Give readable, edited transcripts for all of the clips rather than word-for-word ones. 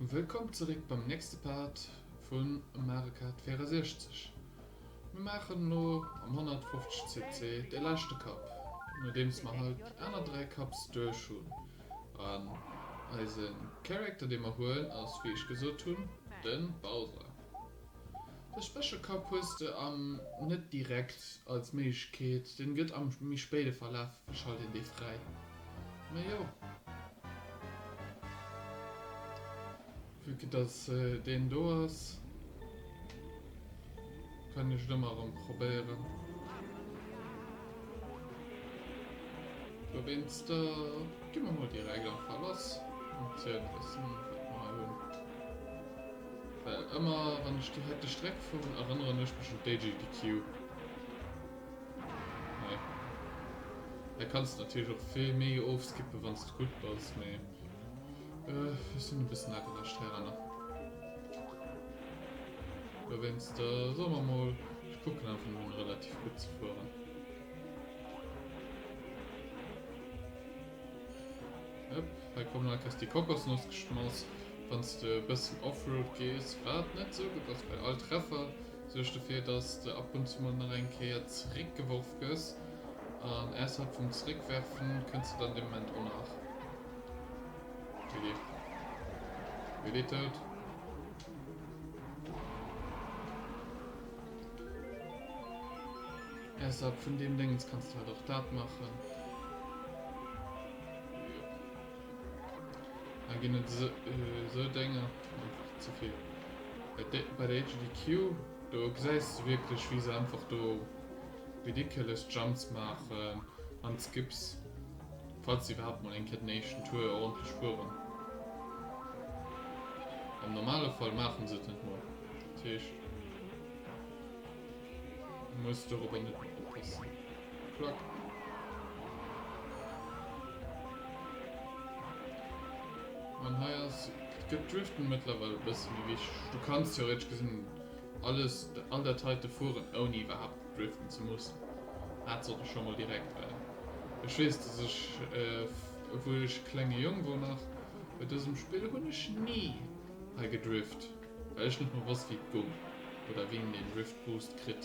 Wëllkomm zeréck beim nächste Part vun Mario Kart 64. Mir maachen elo am 150 cc de leschte Cup, nodeems mer haut déi aner 3 Cups duerch hunn. An eise Character dee mer huelen ass wéi ech gesot hunn de Bowser. De Special Cup hues de am net direkt als Méiglechkeet, den gëtt am méi spéide Verlaf schalt een dee fräi. Mee jo. Vue que dass deen do ass, kann ech et ëmmer erëm probéieren. Dowéinster gi mer mol direkt einfach lass an zielen e bëssen wat mer hei hunn. Well ëmmer wann ech déi heite Streck fueren, erënneren ech mech un d'AGDQ. Hei hei kanns de natierlech och vill méi ofskippen wanns de gutt bass, mee ech sinn e bëssen agerecht heiranner. Dowéinst soe mer mol, ech kucken einfach nëmmen relativ gutt ze fueren. Hëpp, hei kommen all Kéiers déi Kokosnoss geschmass, wanns de e bëssen Offroad gees, wat net sou gutt ass, well all Treffer suergt dofir, dass de ab und zu mol nach eng Kéier zeréckgeworf gëss an ausserhalb vum Zeréckwerfen kënns de dann dee Moment och nach GG. Willy Toad. Ausserhalb vun deem Déngens kanns de halt och dat maachen. Jo. Hei ginn et esou Dénger einfach ze vill. Bei der HDQ, do gesäis de wierklech wéi se einfach do ridiculous Jumps maachen an Skips, falls se iwwerhaapt mol eng Kéier den éischten Tour ordentlech fueren. Am normale Fall maachen se et net mol. Dat heescht, du muss dorobber net méi oppassen. Klack. An hei ass, gëtt Driften mëttlerweil e bësse méi wichteg. Du kanns theoretesch gesinn alles, all dat heite fueren ouni iwwerhaapt driften ze mussen. Dat sot ech scho mol direkt, well ech weess, dass ech, wou ech e klenge Jong wor nach, bei dësem Spill hunn ech ni hei gedrift, well ech net mol wosst wéi et gung oder wien den Drift Boost kritt.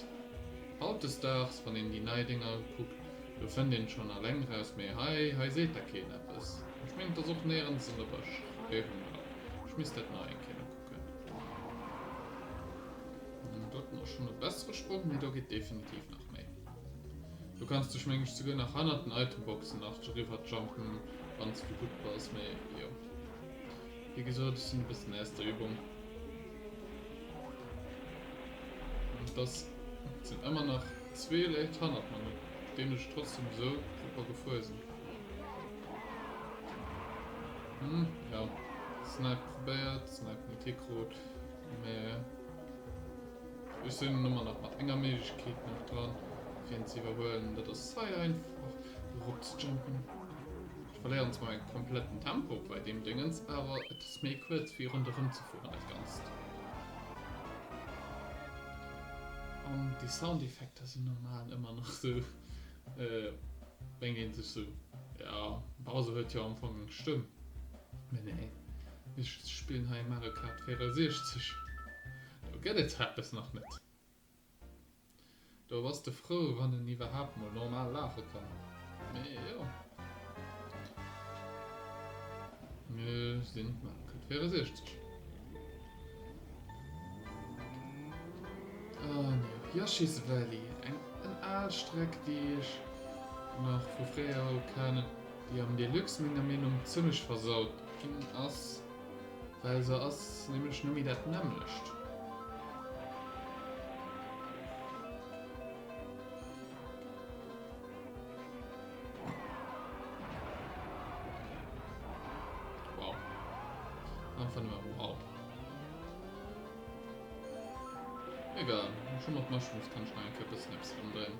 Hautdesdaags wann een déi nei Dénger kuckt, do fënnt een et schonn alleng raus, mee hei, hei seet da keen eppes. Ech mengen et ass och néierens an der Beschreiwung dran, ech misst dat nach eng Kéier nokucken. Doten ass schonn e bessere Sprong, mee do geet definitiv nach méi. Du kanns dech meng ech souguer nach hannert den Itemboxen nach driwwer jumpen wanns du gutt bass, mee jo wéi gesot ech sinn e bëssen aus der Übung. An dass sinn ëmmer nach zwee Léit hannert mer, nodeem ech trotzdem esou propper gefuer sinn. Hm jo, Snipe probéiert, Snipe net hikrut, mee. Ech sinn ëmmer nach mat enger Méiglechkeet nach dran, fir en ze iwwerhuelen, dat ass hei einfach erop ze jumpen. Ech verléieren zwar mäi kompletten Tempo bei deem Déngens, awer et ass méi kuerz wéi ronderëm ze fueren dat Ganzt. An déi Soundeffekter sinn normal ëmmer nach sou, denkt een sech sou, jo Bowser huet jo am Fong eng Stëmm, mee nee, mir spillen hei Mario Kart 64. Do gëtt et sou eppes nach net. Do bass de frou wann en iwwerhaapt mol normal laache kann. Mee jo. Mir sinn Mario Kart 64. An jo, Yoshi's Valley, eng en al Streck déi ech nach vu fréier kennen, déi am Deluxe menger Meenung zimmlech versaut ginn ass. Well se ass nämlech net méi dat nämmlecht. Wow. Einfach nëmme wow. Egal, scho mat Mushrooms kann ech nach eng Kéier e bëssen eppes ëmdréinen.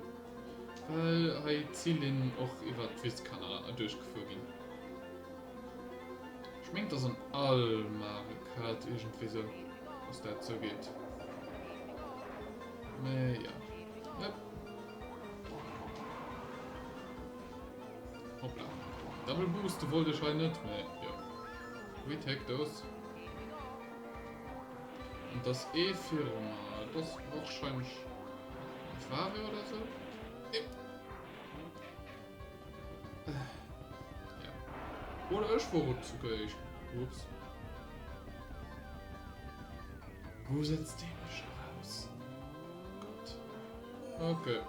Well hei d'Zillinn och iwwer d'Wisskanner duerchgefuer ginn. Ech mengen et ass an all Mario Kart iergendwéi sou, dass dat sou geet. Mee jo. Yep. Hoppla. Double Boost wollt ech hei net, mee jo. We take those. Et ass ee viru mer. Et ass warscheinlech de Flavio oder sou. Ja. Oder ech wor et souguer éischt. Ups. Wou setzt dee mech eraus? Gott. Okay.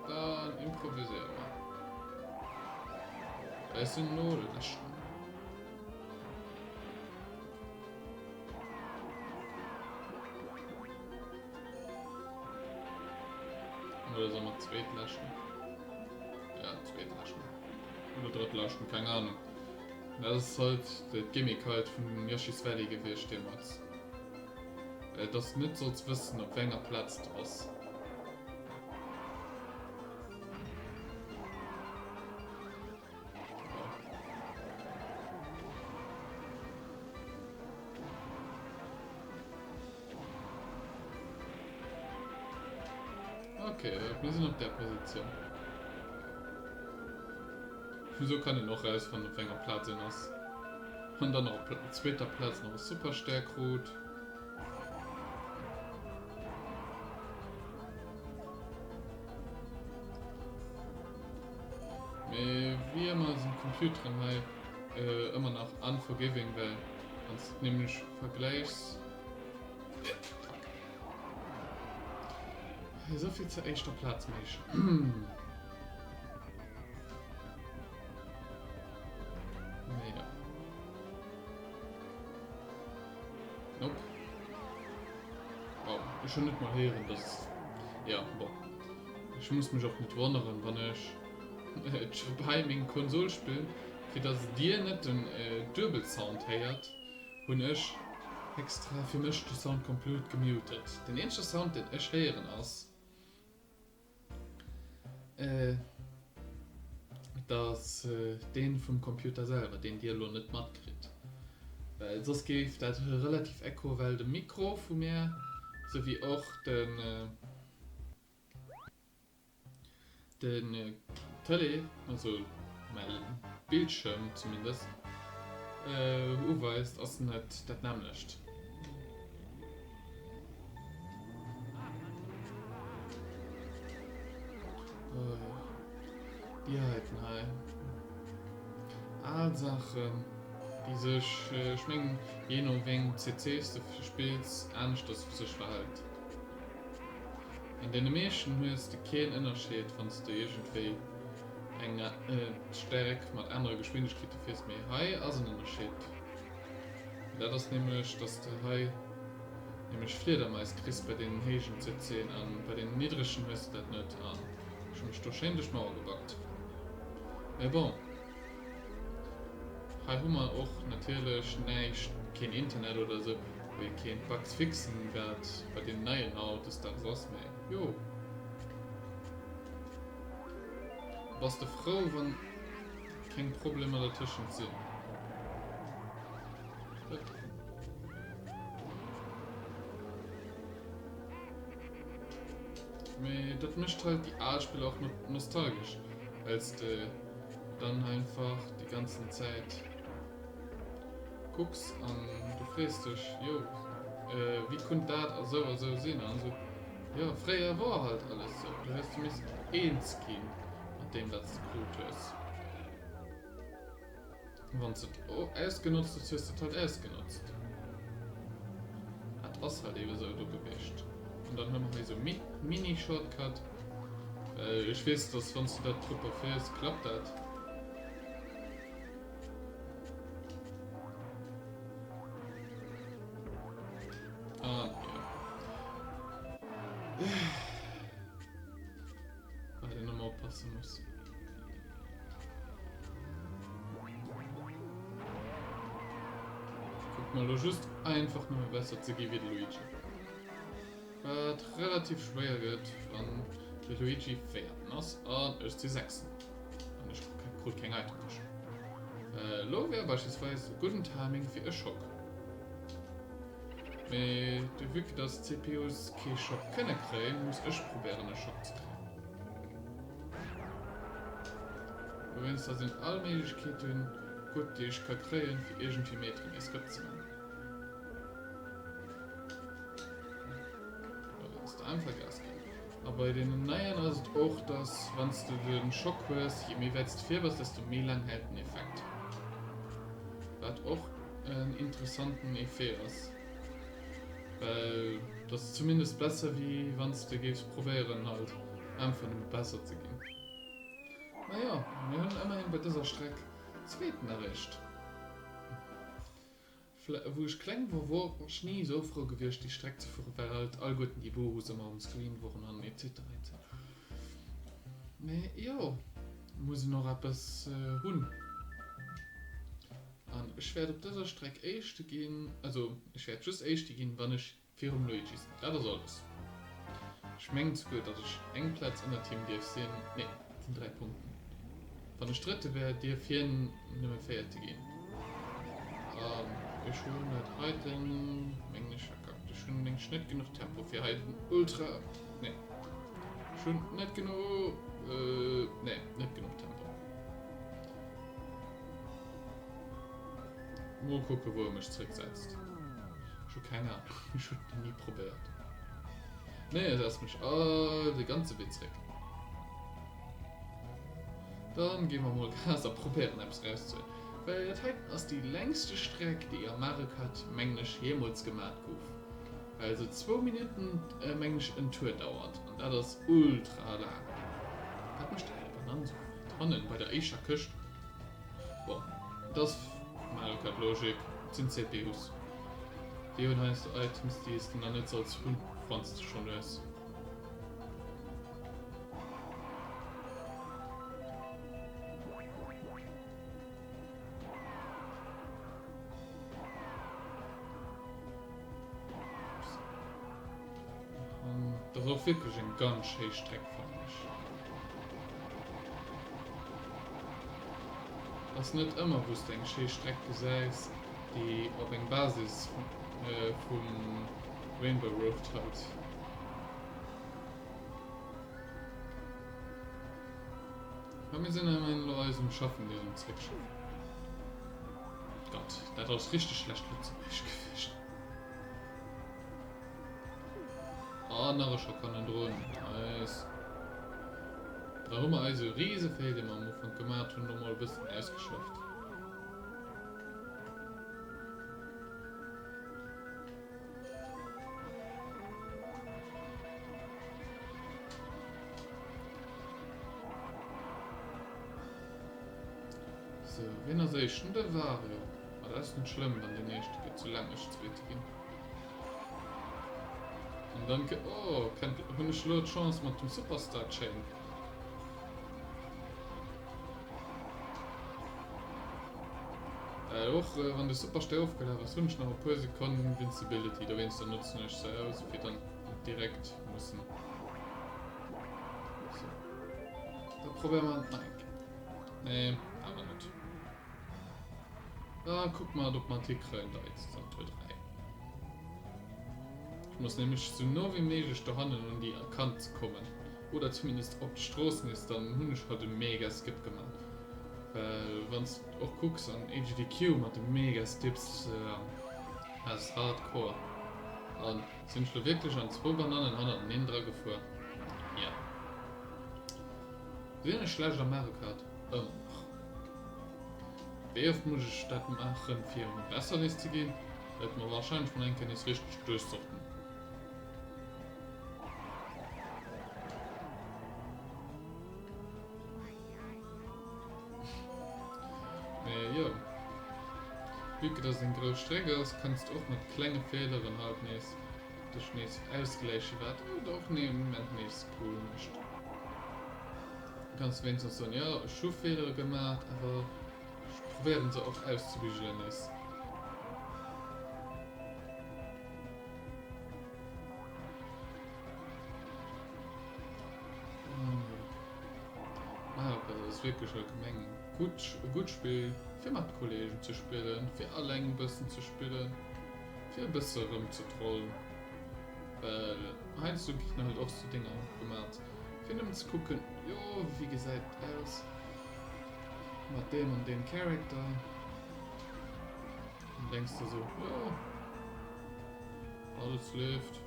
Dann improviséiere mer. Ech sinn elo de Leschten. Oder soll mer zweetleschten? Ja, zweetleschten. Oder drëttleschten, keng Ahnung. Dat ass halt dat Gimmick halt vun Yoshi's Valley gewiescht deemools. Dass de net solls wëssen op wéi enger Plaz de bass. Okay, mir sinn op der Positioun. Sou kann een och rausfannen op wéi enger Plaz een ass. An dann nach op zweeter Plaz nach e Superstär krut. Mee wéi ëmmer sinn d'Computeren hei ëmmer nach unforgiving, well wann s de et nämlech vergläichs. Esouvill zur éischter Plaz méich. Mee jo. Nope. Wow, ech hunn net mol héieren, dass. Ja, bon. Ech muss mech och net wonneren, wann ech et bei meng Konsol spillen, fir dass dir net den Duebelsound héiert, hunn ech extra fir mech de Sound komplut gemuted. Den eenzege Sound deen ech héieren ass et ass deen vum Computer selwer, deen dir elo net matkritt, well soss géif dat relativ echo, well de Mikro vu mär souwéi och den. Den Tëlee, also mäi Bildschirm zumindest, uweist, ass net dat nämmlecht. Déi heiten hei. Al Saachen, déi sech, ech mengen, jee no wéi engem CC s de spills, aneschters sech verhält. An deene meeschten hues de keen Ënnerscheed wanns de iergendwéi eng Stärk mat anere Geschwindegkeete fiers, mee hei ass en Ënnerscheed. Dat ass nämlech dass de hei nämlech Fliedermais kriss bei deenen héijen CCen an bei deenen niddregen hues de dat net an ech hu mech do schéin duerch d'Mauer gebackt. Mee bon. Hei hu mer och natierlech näischt, keen Internet oder esou, wou ee kéint Bugs fixen, wat bei deenen neien hautdesdaags ass, mä jo. Bass de frou, wann keng Problemer dertëschent sinn? Mee dat mécht halt déi al Spiller och nostalgesch, well s de dann einfach déi ganzen Zäit kucks an du frees dech, jo, wéi konnt dat a sou a sou sinn an esou. Jo, fréier wor halt alles sou, du hues de missen eens gi mat deem, wat s de krut hues. Wann s de et ausgenotzt hues, hues de et halt ausgenotzt. Et ass halt eebe sou do gewiescht. An dann hu mer hei sou Mini-Shortcut. Well ech weess, dass wann s du dat propper fiers, klappt dat. Ah, ja. Wat een ëmmer oppasse muss. Kuck mal lo just einfach nëmme besser ze gi wéi de Luigi. Wat relativ schwéier gëtt, wann de Luigi véierten ass an ech si sechsten. An ech krut keng Itemtësch. Lo wär beispillsweis e gudden Timing fir e Schock. Mee de vue que dass d'CPUs kee Schock kënne kréien, muss ech probéieren e Schock ze kréien. Dowéinster sinn all Méiglechkeete gutt déi ech ka kréien fir iergendwéi Meteren nees gutt ze man. bei deenen neien ass et och, dass wann s de de Schock hues, je méi wäit s de vir bass, desto méi laang hält den Effekt. Wat och en interessanten Effet ass, well et ass zumindest besser wéi wann s de géifs probéieren halt einfach nëmme besser ze ginn. Mä jo, mir hunn ëmmerhin bei dëser Streck Zweeten erreecht. Wou ech kleng wor, wor ech ni esou frou gewiescht déi Streck ze fueren, well halt alleguerten déi Bohus ëmmer um Screen woren an etc etc. Mee jo, muss een och eppes hunn. An ech wäert op dëser Streck Éischte ginn, also ech wäert just Éischte ginn, wann ech Virum Luigi sinn. Dat ass alles. Ech mengen souguer, datt ech eng Plaz ënnert him dierf sinn. Nee, et sinn 3 Punkten. Wann ech Drëtte wär, dierf hien nëmme Véierte ginn. An ech hunn dat heiten, mengen ech, verkackt. Ech hunn mengen ech net genuch Tempo fir hei den Ultra. Nee. Ech hunn net genuch. Nee, net genuch Tempo. Mol kucke wou e mech zréck setzt. Ech hu keng Ahnung, ech hunn et ni probéiert. Nee, e setzt mech all de ganze Wee zréck. Dann gi mer mol Gas a probéieren eppes rauszehuelen. Well dat heiten ass déi längste Streck déi am Mario Kart mengen ech jeemools gemat gouf. Well se zwou Minutten mengen ech en Tour dauert an dat ass ultra laang. Wat mécht déi Banann sou wäit hannen bei der éischter Këscht? Bon, et ass Mario Kart Logik, et sinn CPUs. Déi hunn heiansdo Items, déi s de nach net solls hunn, wann s de schonn hues. An dat ass och wierklech eng ganz schéi Streck, fannen ech. Ass net ëmmer wous de eng schéi Streck gesäis déi op eng Basis vum Rainbow Road halt. Ma mir sinn ëmmerhin elo eis um Schaffen nees um zréckschaffen. Gott, dat ass richteg schlecht Lëtzebuergesch gewiescht. Ah, nach e Schock hannendrun. Nice. Da hu mer eise Risefail, dee mer am Ufank gemaat hunn, lo mol e bëssen ausgeschafft. Sou, wien ass éischten? De Wario. Ah, dat ass net schlëmm, wann deen éischte gëtt, soulaang ech Zweete ginn. An dann, oh, kennt, hunn ech elo d'Chance mat dem Superstar Chain. Äh, och äh, wann de Superstar ofgelaf ass, hunn ech nach e puer Sekonnen Invincibility, dowéinster notzen ech se aus, fir dann direkt mussen. So. Da probéiere mer et nach eng Kéier. Nee, awer net. Da kucke mer, ob mer et hikréien, da jetzt an Tour 3. Ech muss nämlech sou no wéi méiglech dohannen un déi Kant ze kommen. Oder zumindest op d'Strooss nees, dann hunn ech haut e mega Skip gemaach. Well wann s de och kucks an AGDQ mat de mega Skips, dat ass hardcore. An sinn ech lo wierklech an zwou Banannen hannerteneen dra gefuer? Jo. Sinn ech schlecht am Mario Kart? Ëmmer nach. Wéi oft muss ech dat maachen fir besser nees ze ginn? Et mer wahrscheinlech mol eng Kéier nees richteg duerchsorten. Mee jo, vue que dass et eng grouss Stréck ass, kanns de och mat klenge Feeleren halt nees dech nees ausgläichen, wat et och nee Moment nees cool mécht. Du kanns wéinstens soen, jo ech hu Feelere gemaach, awer ech probéieren se och auszebügelen nees. Mario Kart ass wierklech allgemeng gutt, e gutt Spill fir mat Kollegen ze spillen, fir alleng e bëssen ze spillen, fir e bësse rëm ze trollen, well heiansdo ginn halt och sou Dénger gemat fir nëmmen ze kucken, jo wéi gesäit et aus mat deem an deem Character, an denks der sou, jo alles leeft,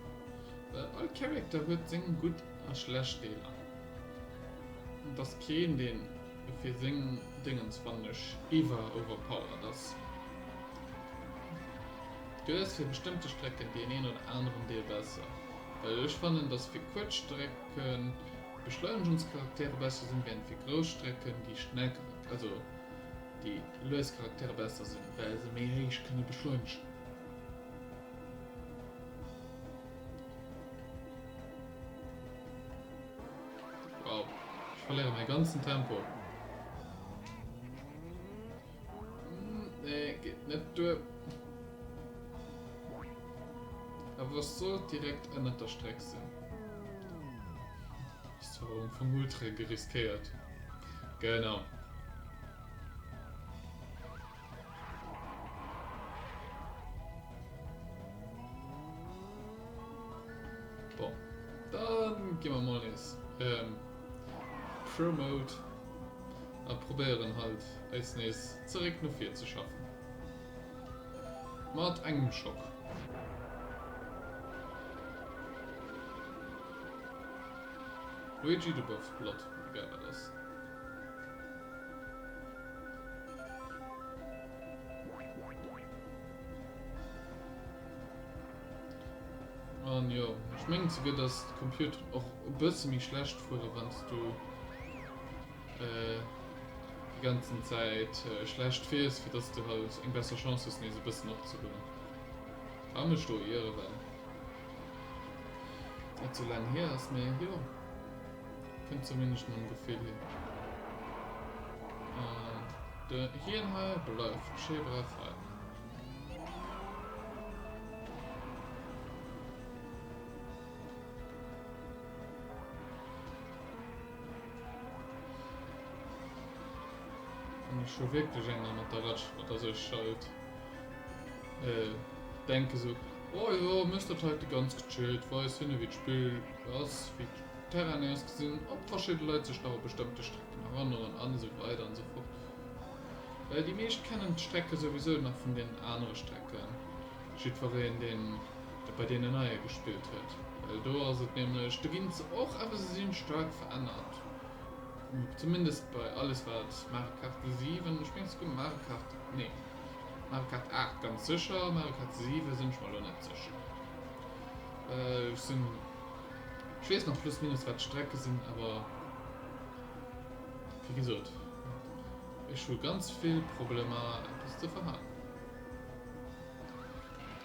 well all Character huet seng gutt. A schlecht Deeler. Et ass keen deen fir seng Dingens fannen ech iwwer overpowered ass. Du hues fir bestëmmte Strecken deen een oder aneren Deel besser, well ech fannen dass fir kuerz Strecken d'Beschleunegungscharaktere besser sinn, während fir grouss Strecken déi schnell Charaktere, also déi lues Charaktere besser sinn, well se méi héich kënne beschleunegen. Wow, ech verléiere mäi ganzen Tempo. Nee, geet net duer. Awer ech sollt direkt ënnert der Streck sinn. Ass zwar am Fong ultra geriskéiert. Genau. Bon, dann gi mer mol nees Pro Mode a probéieren halt eis nees zeréck no vir ze schaffen. Mat engem Schock. Luigi, du bass flott, egal wat ass. An jo, ech mengen souguer dass d'Computeren och e bësse méi schlecht fuere wann s du déi ganzen Zäit schlecht fiers, fir dass du halt eng besser Chance hues nees e bëssen opzehuelen. Ka mech do iere well et sou laang hier ass, mee jo. Kënnt zumindest mam Gefill hier. An de hien hei bleift schéi brav hei. An ech hu wierklech eng mat der Ratsch, dass ech halt denke sou, oh jo, méchs dat heite ganz gechillt, weis hinne wéi d'Spill ass, wéi d'Terrainen ausgesinn, ob verschidde Leit sech nach u bestëmmte Strecken erënneren an esou weider an esou fort. Well déi meescht kennen d'Strecke souwisou nach vun deenen anere Strecken, jiddwereen deen bei deenen neie gespillt huet, well do ass et nämlech, do ginn se och, awer se sinn staark verännert, zumindest bei alles wat Mario Kart 7, ech mengen souguer Mario Kart, nee Mario Kart 8 ganz sécher, Mario Kart 7 sinn ech mer elo net sécher, well ech sinn. Ech weess nach plus minus wat d'Strecke sinn, awer wéi gesot, ech hu ganz vill Problemer eppes ze verhalen.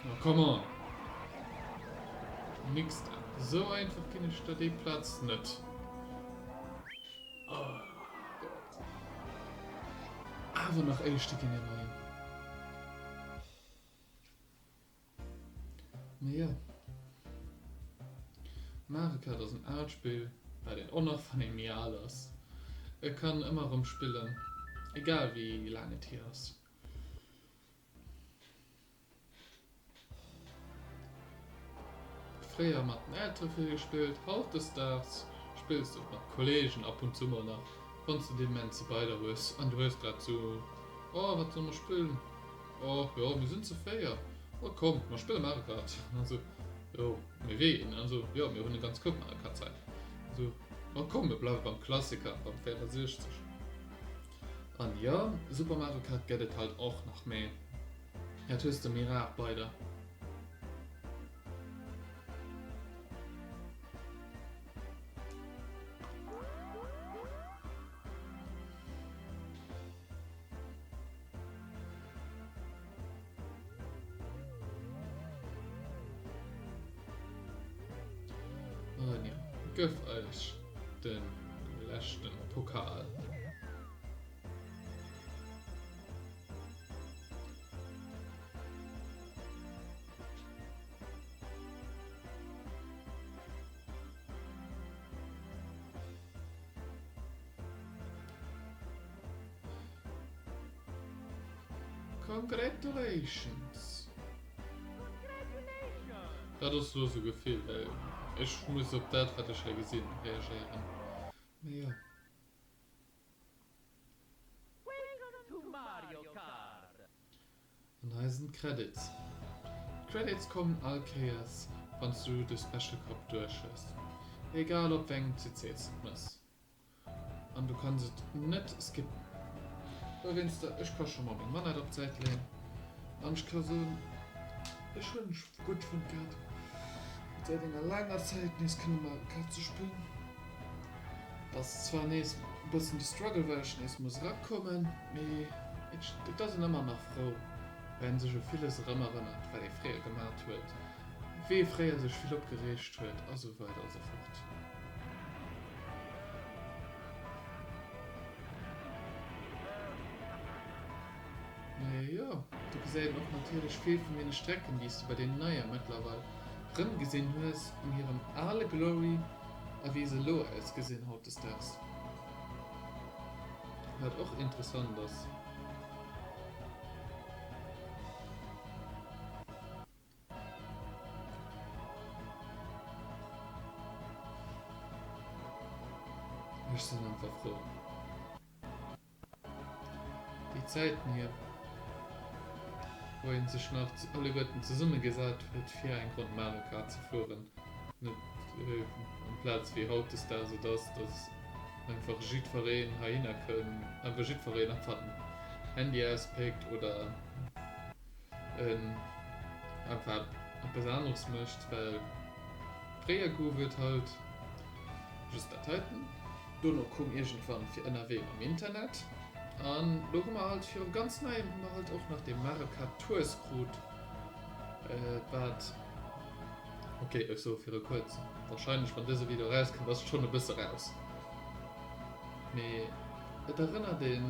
Oh come on! Nix da. Sou einfach ginn ech der déi Plaz net. Oh Gott. Awer nach éischte ginn immerhin. Mee jo. Mario Kart ass en aalt Spill, wat een och nach wann ee méi al ass, e kann ëmmer erëm spillen, egal wéi laang et hier ass. Fréier mat den Eltere vill gespillt, hautdesdaags spills de et mat Kollegen ab und zu mol nach, wann s de dee Moment se bei der hues an du hues grad sou, oh wat solle mer spillen? Oh jo, mir sinn ze 4. Oh komm, mer spille Mario Kart. An sou, jo, mee wéi een? An sou, jo, mir hunn e ganz Koup Mario Kart Zäit. An sou, oh komm, mir bleiwe beim Klassiker, beim 64. An jo, Super Mario Kart gëtt et halt och nach, mee dat hues de méi rar bei der. An jo, gëff eis de leschten Pokal. Congratulations! Dat ass elo sou Gefill, well ech muss op dat wat ech hei gesinn reagéieren. Mee jo. An hei sinn d'Credits. D'Credits kommen all Kéiers wanns du de Special Cup duerch hues. Egal op wéi engem CC s de et mëss. An du kanns et net skippen. Dowéinster, ech ka scho mol meng Manette op d'Säit leeën an ech ka soen, ech hunn et gutt fonnt gehat, säit enger laanger Zäit nees kënne Mario Kart ze spillen. Et ass zwar nees e bëssen de Struggle, well ech nees muss erakommen, mee et ass een ëmmer nach frou, well een sech u villes erëmerënnert, wat ee fréier gemat huet, wéi ee fréier sech vill opgereegt huet a sou weider a sou fort. Mee jo, do gesäit een och natierlech vill vun deene Strecken, déi s de bei deenen neie mëttlerweil rëmgesinn hues, an hirem ale Glory a wéi se elo ausgesinn hautdesdaags. Wat och interessant ass. Ech sinn einfach frou. Déi Zäiten hier, wou een sech nach alleguerten zesummegesat huet fir eng Ronn Mario Kart ze fueren, net amplaz wéi hautdesdaags et ass, dass einfach jiddwereen heihinner kënn, einfach jiddwereen einfach den Handy auspéckt oder en einfach eppes aneres mécht, well fréier gouf et halt just dat heiten, dono koum iergendwann fir ënnerwee mam Internet an lo hu mer halt viru ganz neiem hu mer halt och nach dee Mario Kart Tours krut, wat, ok ech soe viru kuerzem, wahrscheinlech wann dëse Video erauskënnt ass et schonn e bësse raus, mee et erënnert een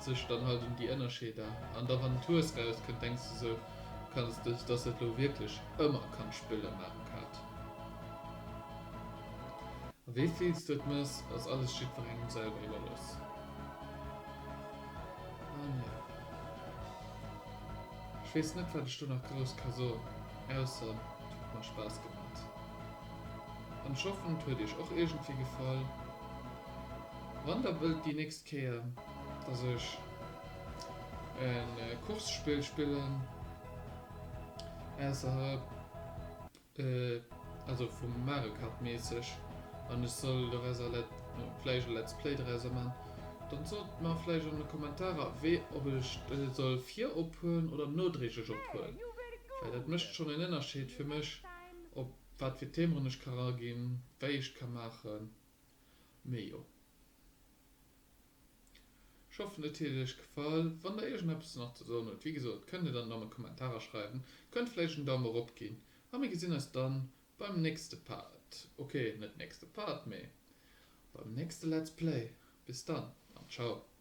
sech dann halt un déi Ënnerscheeder an da wann Tours rauskënnt denks de sou kanns de dass et lo wierklech ëmmer kann spillen Mario Kart. A wéi vills du et mëss ass alles jiddwerengem selwer iwwerlooss. An jo ech weess net wat ech do nach grouss ka soen ausser et huet mer Spaass gemat an ech hoffen et huet iech och iergendwéi gefall. Wann der wëllt déi nächst Kéier dass ech e Coursespill spillen ausserhalb, also vum Mario Kart mässeg, an ech soll dorauser vläicht e Let's Play dorauser man, dann sot mer vläicht an de Kommentarer wéi ob ech soll virop huelen oder nodréiglech ophuelen, well dat mécht schonn en Ënnerscheed fir mech op wat fir Themeren ech ka raginn, wéi ech ka maachen. Mee jo. Ech hoffen et huet iech gefall. Wann der iergendeppes nach ze soen hutt, wéi gesot, kënnt dir dann an de Kommentarer schreiwen, kënnt vläicht en Daum erop ginn a mir gesinn eis dann beim nächste Part, ok net nächste Part, mee beim nächste Let's Play. Bis dann an ciao.